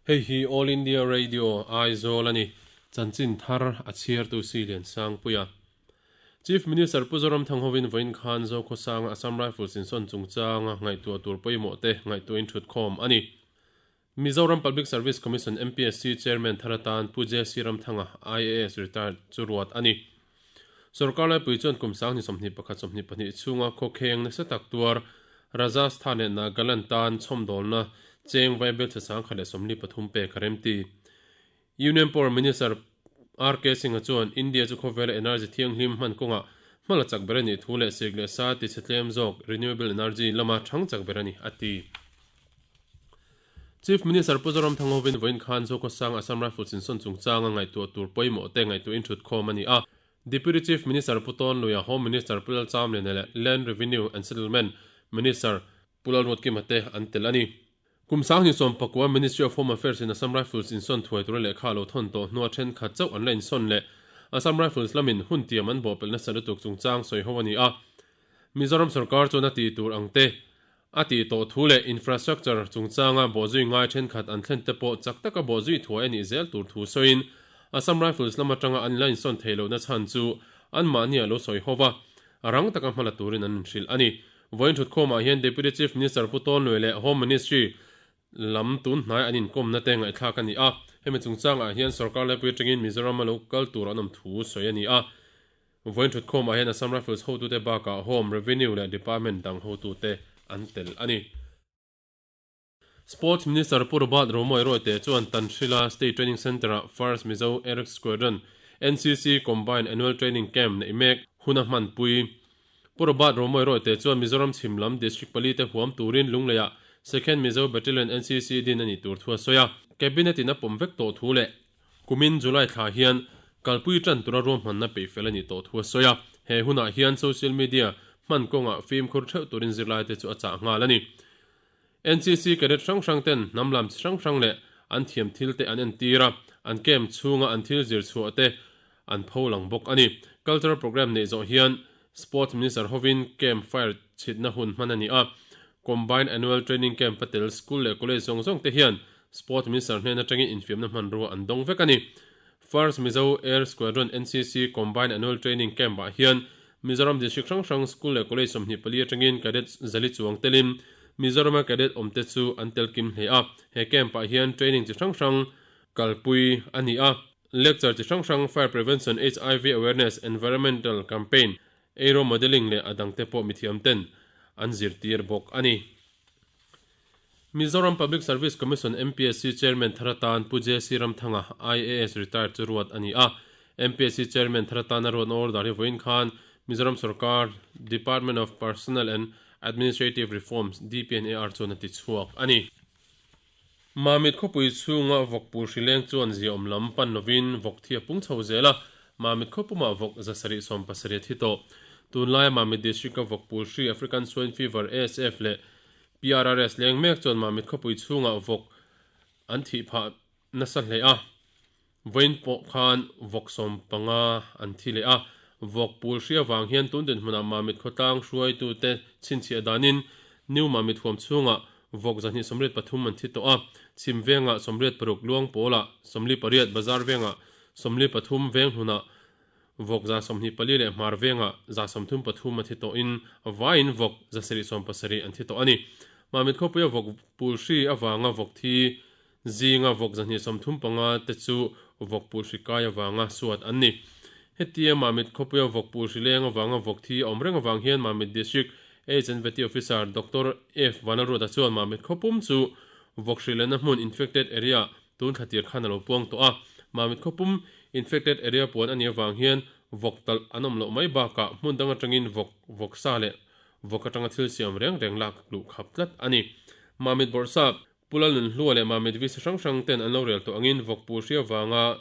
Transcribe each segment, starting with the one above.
Hei hi All India Radio, Aizawl a ni. Chanchin thar a chhiartu si Liansangpuia. Chief Minister Pu Zoramthang hovin vawiin khan Zokhawsanga Assam Rifles insawn chungchanga ngaihtuah tur pawimawh te ngaihtuahin thutkhawm a ni. Mizoram Public Service Commission, MPSC, Chairman thar atan Pu JC Ramthanga, IAS retired, chu ruat a ni. Sorkar laipui chuan kum 2021 22 chhunga khawkheng nasa tak tuar Rajasthan leh Nagaland tan chhawmdawlna cheng vaibel chhe 1043 pek a remti. Union Power Minister RK Singh-a chuan India chu khawvela energy thianghlim hman kawngah hmala chak ber a nih thu leh sik leh sa tichhe tlem zawk renewable energy lama thang chak ber a ni, a ti. Chief Minister Pu Zoramthang hovin vawiin khan Zokhawsang Assam Rifles insawn chungchanga ngaihtuah tur pawimawh te ngaihtuahin thutkhawm a ni a. Deputy Chief Minister Pu Tawn Luia, Home Minister Pu Lalchamliana leh Land Revenue and Settlement Minister Pu Lalruatkima te an tel a ni. Kum 2019 Ministry of Home Affairs in Assam Rifles insawn thuai tura lehkha a lo thawn tawh hnua thenkhat chauh an la insawn leh Assam Rifles lamin hun tiam an bawhpelh nasa lutuk chungchang sawi ho a ni a. Mizoram sorkar chuan a ti tur ang te A tih tawh thu leh infrastructure chungchanga bawhzui ngai thenkhat an thlen te pawh chak taka bawhzui thuai a nih zel tur thu sawiin Assam Rifles lam atanga an la insawn theih lohna chhan chu anmahni a lo sawi ho va, rang taka hmala turin an inhrilh a ni. Vawiin thutkhawmah hian Deputy Chief Minister Pu Tawnluai leh Home Ministry lam tun hnai an inkawmna te ngaihthlak a ni a, hemi chungchangah hian sorkar laipui atangin Mizoram a lo kal tur an awm thu sawi a ni a. Vawiin thutkhawmah hian Assam Rifles hotute bakah Home, Revenue leh Department dang hotute an tel a ni. Sports Minister Pu Robert Romawia Rawite chuan Tanhrila State Training Centre-ah First Mizo Air Squadron NCC Combined Annual Training Camp neih mek hun a hmanpui. Pu Robert Romawia Rawite chuan Mizoram chhim lam District palite huam turin Lungleiah Second Mizo Battalion NCC din a nih tur thu a sawi a. Cabinet-in a pawm vek tawh thu leh Kumin July thla hian kalpui tan tura ruahmanna peihfel a nih tawh thu a sawi a, he hunah hian social media hman kawngah fimkhur theuh turin zirlaite chu a chah nghal a ni. NCC cadet hrang hrang ten hnam lam chi hrang hrang leh an thiam thil te an entir a, an camp chhunga an thil zir chhuah te an pho lang bawk a ni. Cultural programme neih zawh hian Sports Minister hovin camp fire chhitna hun hman a ni a, Combined Annual Training Camp a tel school leh college zawng zawng te hian Sports Minister hnen atangin infiamna hmanrua an dawng vek a ni. First Mizo Air Squadron NCC Combined Annual Training Camp ah hian Mizoram District hrang hrang school leh college 24 atangin cadets zali chuang telin Mizorama cadet awmte chu an tel kim hle a. He camp ah hian training chi hrang hrang kalpui a ni a. Lecture chi hrang hrang Fire Prevention, HIV Awareness, Environmental Campaign, Aero Modelling leh a dangte pawh mithiam ten an zirtir bawk a ni. Mizoram Public Service Commission, MPSC, Chairman thar atan Pu JC Ramthanga, IAS retired chu ruat a ni a. MPSC Chairman thar atana ruatna order hi vawiin khan Mizoram Sorkar Department of Personnel and Administrative Reforms, DPNAR, chuan a ti chhuak a ni. Mamit khawpui chhunga vawk pul hrileng chuan ziaawm lam pan lovin vawk thi a pung chho zel a, Mamit khawpumah vawk 770 a thi tawh. Tunlaia Mamit District-a vawk pul hri African Swine Fever, ASF, leh PRRS leng mek chuan Mamit khawpui chhungah vawk an thih phah nasa hle a, vawiin pawh khan vawk 15 an thi leh a. Vawk pul hri avang hian tun dinhmunah Mamit khawtlang hruaitute chhinchhiah danin New Mamit huam chhungah vawk 283 an thi tawh a, Chhim vengah 86, Luang pawlah 48, Bazar vengah 43, Venghlunah Vawk 24 leh Hmar vengah 33 a thi tawhin vaiin vawk 770 an thi tawh a ni. Mamit khawpuia vawk pul hri avanga vawk thi zinga vawk 235 te chu vawk pul hri kai avanga suat an ni. Hetia Mamit khawpuia vawk pul hri leng avanga vawk thi a awm reng avang hian Mamit District H&Vety Officer Doctor F Vanlalruata chuan Mamit khawpum chu vawk hri lenna hmun infected area Tun thla tir khan a lo puang tawh a, Mamit khawpum infected area puan a nih avang hian vawk talh an awm loh mai bakah hmun dang atangin vawk, vawksa leh vawk atanga thil siam reng reng lak luh khap tlat a ni. Mamit bawrhsap, Pu Lalnunhlua leh Mamit visa hrang hrang ten an lo rel tawh angin vawk pul hria vanga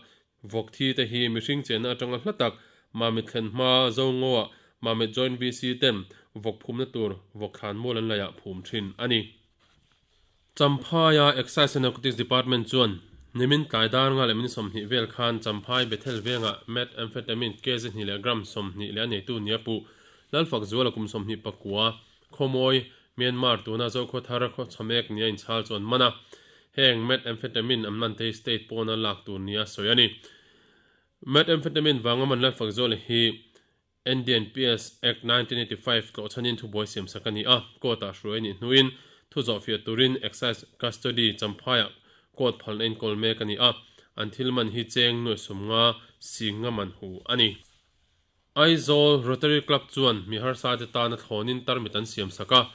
vawk thi te hi mihring chenna atanga hla tak Mamit thlen hma Zongoa Mamit Joint VC ten vawk phumna tur vawk thlan mual an laiah phum thin a ni. Champhaia Excise and Narcotics Department chuan nimin tlai dar nga leh minute 20 vel khan Champhai Bethel vengah Methamphetamine kg hnih leh gram 20 leh a neitu nia puh Lalfak Zuala kum 29 Khawmawi, Myanmar tuna Zokhawthar khaw chhamek nia inchhal chu an man a. Heng methamphetamine an man te hi state pawna lak tur nia sawi a ni. Methamphetamine vanga man Lalfakzuala hi NDNPS Act 1985 tlawhchhanin thubuai siamsak a ni a, court-ah hruai a nih hnuin thu zawhfiah turin Excise Custody Champhaiah court phalna inkawl mek a ni a, an thil man hi cheng nuai sawmnga sing nga man hu a ni. Aizawl Rotary Club chuan mi harsa te tana thlawnin tarmit an siam sak a.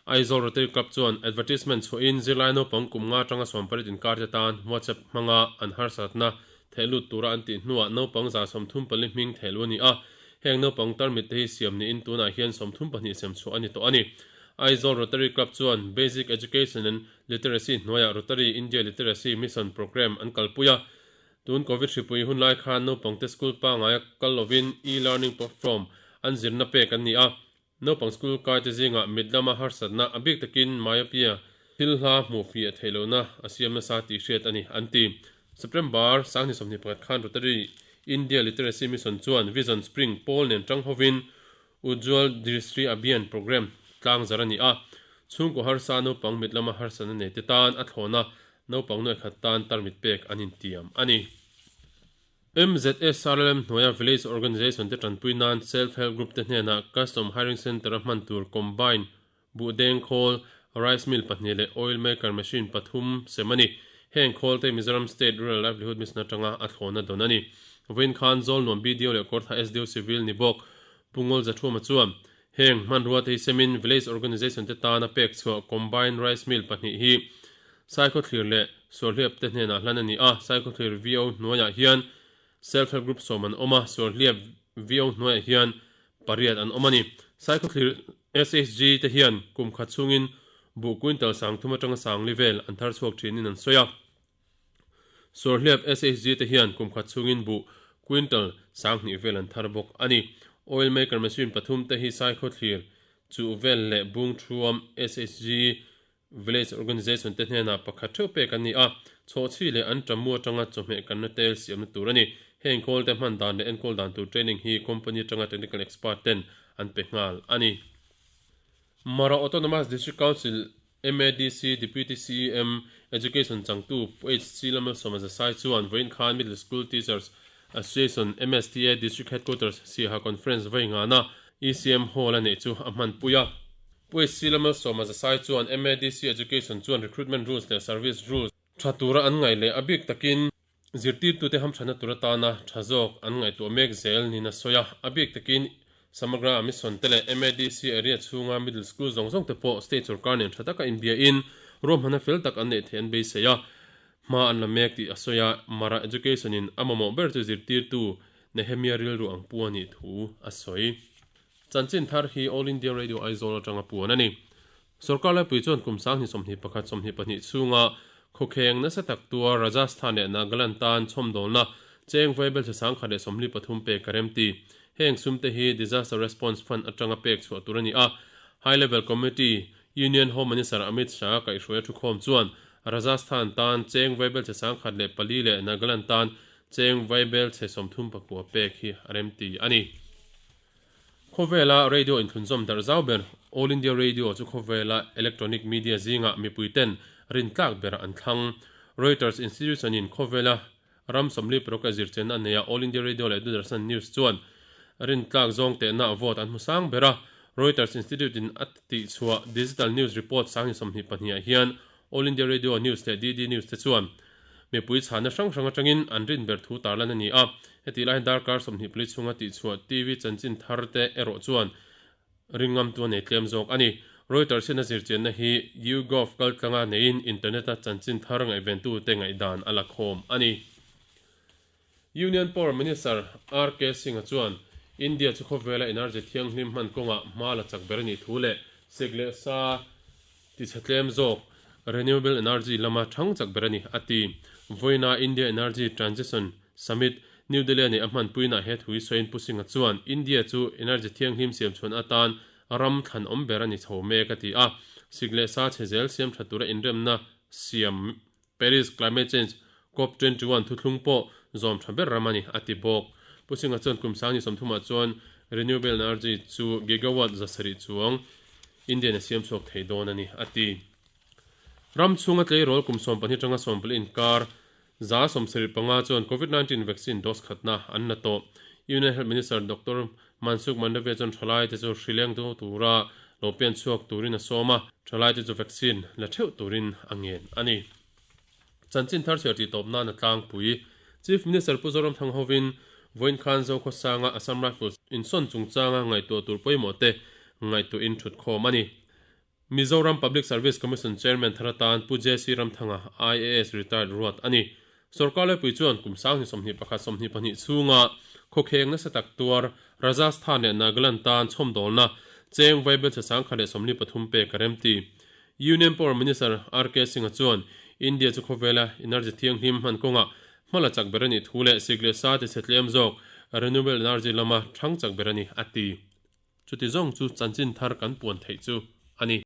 Aizawl Rotary Club chuan advertisement chhuahin zirlai naupang kum nga atanga 18 inkar te tan WhatsApp hmanga an harsatna thehlut tura an tih hnuah naupang 34 hming thehlu a ni a. Heng naupang tarmit te hi siam niin tunah hian 32 siam chhuah a ni tawh a ni. Aizawl Rotary Club chuan Basic Education and Literacy hnuaiah Rotary India Literacy Mission Programme an kalpui a. Tun Covid hripui hun lai khan naupangte school pangaia kal lovin e-learning platform an zirna pek an ni a. Naupang school kaite zingah mit lama harsatna a bik takin myopia thil hla hmuh fiah theih lohna a siam nasa tih hriat a ni, an ti. September 2021 khan Rotary India Literacy Mission chuan Vision Spring pawl nen tang hovin Ujjwal Drishti Abhiyan programme tlang zar a ni a. Chhungkaw harsa naupang mit lama harsatna neite tan a thlawn a, Naupang nuai khat tan tarmit pek an intiam a ni. MZSRLM hnuaia Village Organization te tanpui nan Self Help Group te hnenah Custom Hiring Centre a hman tur Combine, buhdeng khawl, Rice Mill pahnih leh Oil Maker Machine pathum sem a ni. Heng khawl te Mizoram State Rural Livelihood Mission atanga a thlawna dawn a ni. Vawiin khan Zawlnuam BDO leh Kawrtha SDO Civil ni bawk Pu Ngol Zathuma chuan Heng hmanrua te hi semin Village Organization te tana pek chhuah Combined Rice Mill pahnih hi Saikhawthlir leh Suarhliap te hnenah hlan a ni a. Saikhawthlir VO hnuaiah hian Self Help Group sawm an awm a, Suarhliap VO hnuaiah hian pariat an awm a ni. Saikhawthlir SHG te hian kum khat chhungin buh quintal sangthum atanga sangli vel an thar chhuak thinin an sawi a. Suarhliap SHG te hian kum khat chhungin buh quintal sanghnih vel an thar bawk a ni. Oil maker machine pathum te hi Saikhawthlir, Chuhvel leh Bungthuam SHG Village Organization te hnenah pakhat theuh pek an ni a, chhawhchhi leh an tamu atanga chawhmeh kanna tel siamna tur a ni. Heng kawl te hman dan leh enkawl dan tur training hi company atanga technical expert ten an pe nghal a ni. Mara Autonomous District Council MADC Deputy CEM Education changtu Pu HC Lalmalsawma Zasai chuan vawiin khan Middle School Teachers Association, MSTA, District Headquarters Siaha Conference vawi ngana ECM Hall a neih chu a hmanpui a. Pu HC Lalmalsawma Zasai chuan MADC Education chuan Recruitment Rules leh Service Rules tha tura an ngaih leh a bik takin Zirtirtute hamthatna tur atana tha zawk an ngaihtuah mek zel niin a sawi a, a bik takin Samagra Mission te leh MADC area chhunga middle school zawng zawng te pawh state sorkar nen tha taka inbiain ruahmanna fel tak an neih theih an beisei a, hma an la mek tih a sawi a, Mara Education in a mamawh ber chu zirtirtu Nehemia rilru ang pu a nih thu a sawi. Chanchin thar hi All India Radio Aizawl atanga puan a ni. Sorkar laipui chuan kum 2021 22 chhunga khawkheng nasa tak tua Rajasthan leh Nagaland tan chhawmdawlna cheng vaibel che 143 pek a remti. Heng sumte hi Disaster Response Fund atanga pek chhuah tur a ni a. High Level Committee, Union Home Minister Amit Shah kaihhruaia thukhawm chuan Rajasthan tan cheng vaibel che 104 leh Nagaland tan cheng vaibel che 39 pek hi a remti a ni. Khawvela radio inthlunzawm darh zau ber All India Radio chu khawvela electronic media zingah mipuiten rintlak ber an thlang. Reuters Institution in khawvela ram sawmli paruk a zirchenna a nei a, All India Radio leh Doordarshan News chuan rintlak zawng tehna vote an hmu sang ber a. Reuters Institute in a tihchhuah Digital News Report 2022 ah hian All India Radio News leh DD News te chuan mipui chhanna hrang hrang atangin an rin ber thu tarlan a ni a. Hetih lai hian darkar 24 chhunga tihchhuah TV chanchin thar te erawh chuan ringngamtu a nei tlem zawk a ni. Reuters hian a zirchianna hi YouGov kaltlanga neiin internet-a chanchin thar ngaihventu te ngaihdan a la khawm a ni. Union Power Minister RK Singh-a chuan India chu khawvela energy thianghlim hman kawngah hma la chak ber a nih thu leh sik leh sa tichhe tlem zawk renewable energy lama thang chak ber a ni, a ti. Vawiina India Energy Transition Summit, New Delhi-a neih a hmanpuinaah he thu hi sawiin Pu Singh-a chuan India chu energy thianghlim siamchhuan atan ram thlanawm ber a ni chho mek, a ti a. Sik leh sa chhe zel siam tha tura inremna siam Paris Climate Change Cop 21 thuthlung pawh zawm tha ber ram a ni, a ti bawk. Pu Singh-a chuan kum 2030 ah chuan renewable energy chu gigawatt 700 chuang India-in a siam chhuak thei dawn a ni, a ti. Ram chhunga tleirawl kum 12 atanga 14 inkar 75 chuan Covid 19 vaccine dose khatna an la tawh. Union Health Minister Doctor Mansukh Mandaviya chuan thalaite chu hrileng do tura lo pian chhuak turin a sawm a, thalaite chu vaccine la theuh turin a ngen a ni. Chanchin thar chhiar tih tawp nan a tlangpui. Chief Minister Pu Zoramthang hovin vawiin khan Zokhawsanga Assam Rifles insawn chungchanga ngaihtuah tur pawimawh te ngaihtuahin thutkhawm a ni. Mizoram Public Service Commission Chairman thar atan Pu JC Ramthanga, IAS retired ruat a ni. Sorkar laipui chuan kum 2021 22 chhunga khawkheng nasa tak tuar Rajasthan leh Nagaland tan chhawmdawlna cheng vaibelchhe 1043 pek a remti. Union Power Minister RK Singh-a chuan India chu khawvela energy thianghlim hman kawngah hmala chak ber a nih thu leh sik leh sa tichhe tlem zawk renewable energy lama thang chak ber a ni, a ti. Chuti zawng chu chanchin thar kan puan theih chu a ni.